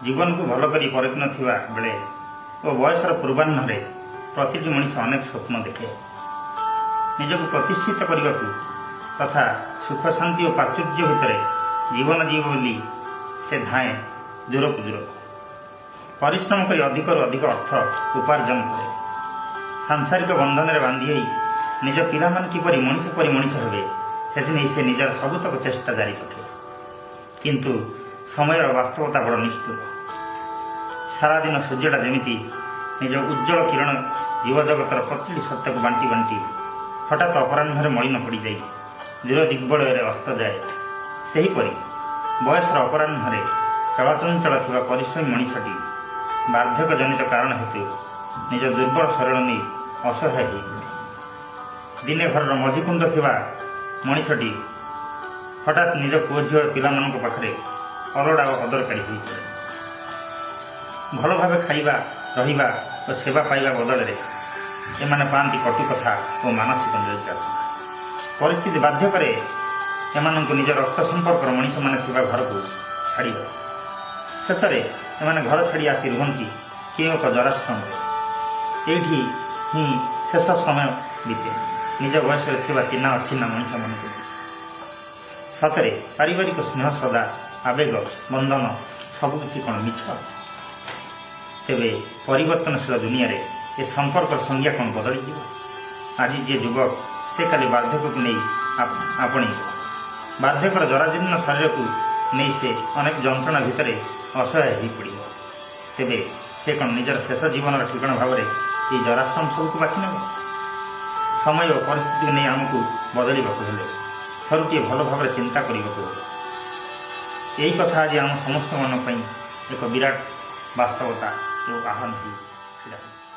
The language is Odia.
ଜୀବନକୁ ଭଲ କରି ପରଖି ନଥିବା ବେଳେ ଓ ବୟସର ପୂର୍ବାହ୍ନରେ ପ୍ରତିଟି ମଣିଷ ଅନେକ ସ୍ୱପ୍ନ ଦେଖେ। ନିଜକୁ ପ୍ରତିଷ୍ଠିତ କରିବାକୁ ତଥା ସୁଖ ଶାନ୍ତି ଓ ପ୍ରାଚୁର୍ଯ୍ୟ ଭିତରେ ଜୀବନ ଜୀବ ବୋଲି ସେ ଧାଏଁ ଦୂରକୁ ଦୂରକୁ। ପରିଶ୍ରମ କରି ଅଧିକରୁ ଅଧିକ ଅର୍ଥ ଉପାର୍ଜନ କରେ। ସାଂସାରିକ ବନ୍ଧନରେ ବାନ୍ଧି ହୋଇ ନିଜ ପିଲାମାନେ କିପରି ମଣିଷ ପରି ମଣିଷ ହେବେ ସେଥିନେଇ ସେ ନିଜର ସବୁତକ ଚେଷ୍ଟା ଜାରି ରଖେ। କିନ୍ତୁ ସମୟର ବାସ୍ତବତା ବଡ଼ ନିଷ୍ଠୁର। ସାରାଦିନ ସୂର୍ଯ୍ୟଟା ଯେମିତି ନିଜ ଉଜ୍ଜ୍ୱଳ କିରଣ ଜୀବଜଗତର ପ୍ରତିଟି ସତ୍ୟକୁ ବାଣ୍ଟି ବାଣ୍ଟି ହଠାତ୍ ଅପରାହ୍ନରେ ମଳିନ ପଡ଼ିଯାଇ ଦୂର ଦିଗ୍ବଳୟରେ ଅସ୍ତ ଯାଏ, ସେହିପରି ବୟସର ଅପରାହ୍ନରେ ଚଳଚଞ୍ଚଳ ଥିବା ପରିଶ୍ରମୀ ମଣିଷଟି ବାର୍ଦ୍ଧକ୍ୟଜନିତ କାରଣ ହେତୁ ନିଜ ଦୁର୍ବଳ ଶରୀର ନେଇ ଅସହାୟ ହୋଇପଡ଼େ। ଦିନେ ଘରର ମଝିକୁଣ୍ଡ ଥିବା ମଣିଷଟି ହଠାତ୍ ନିଜ ପୁଅ ଝିଅ ପିଲାମାନଙ୍କ ପାଖରେ ଅଲୋଡ଼ା ଓ ଅଦରକାରୀ ହୋଇପଡ଼େ। ଭଲ ଭାବେ ଖାଇବା, ରହିବା ଓ ସେବା ପାଇବା ବଦଳରେ ଏମାନେ ପାଆନ୍ତି କଟୁ କଥା ଓ ମାନସିକ ନିର୍ଯାତନା। ପରିସ୍ଥିତି ବାଧ୍ୟ କରେ ଏମାନଙ୍କୁ ନିଜ ରକ୍ତ ସମ୍ପର୍କର ମଣିଷମାନେ ଥିବା ଘରକୁ ଛାଡ଼ିବାକୁ। ଶେଷରେ ଏମାନେ ଘର ଛାଡ଼ି ଆସି ରୁହନ୍ତି କେଉଁ ଏକ ଜରାଶ୍ରମରେ। ଏଇଠି ହିଁ ଶେଷ ସମୟ ବିତେ ନିଜ ବୟସରେ ଥିବା ଚିହ୍ନା ଅଚିହ୍ନା ମଣିଷମାନଙ୍କୁ। ସତରେ ପାରିବାରିକ ସ୍ନେହ, ଶ୍ରଦ୍ଧା, ଆବେଗ, ବନ୍ଧନ ସବୁକିଛି କ'ଣ ମିଛ? ତେବେ ପରିବର୍ତ୍ତନଶୀଳ ଦୁନିଆରେ ଏ ସମ୍ପର୍କର ସଂଜ୍ଞା କ'ଣ ବଦଳିଯିବ? ଆଜି ଯିଏ ଯୁବକ ସେ କାଲି ବାର୍ଦ୍ଧକ୍ୟକୁ ନେଇ ଆପଣେଇବ। ବାର୍ଦ୍ଧକ୍ୟର ଜରାଜୀର୍ଣ୍ଣ ଶରୀରକୁ ନେଇ ସେ ଅନେକ ଯନ୍ତ୍ରଣା ଭିତରେ ଅସହାୟ ହୋଇପଡ଼ିବ। ତେବେ ସେ କ'ଣ ନିଜର ଶେଷ ଜୀବନର ଠିକଣା ଭାବରେ ଏହି ଜରାଶ୍ରମ ସବୁକୁ ବାଛି ନେବ? ସମୟ ଓ ପରିସ୍ଥିତିକୁ ନେଇ ଆମକୁ ବଦଳିବାକୁ ହେଲେ ଥରୁଟିଏ ଭଲ ଭାବରେ ଚିନ୍ତା କରିବାକୁ ହେବ। ଏହି କଥା ଆଜି ଆମ ସମସ୍ତମାନଙ୍କ ପାଇଁ ଏକ ବିରାଟ ବାସ୍ତବତା ଓ ଆହ୍ୱାନ ହୋଇ ଛିଡ଼ା ହୋଇଛି।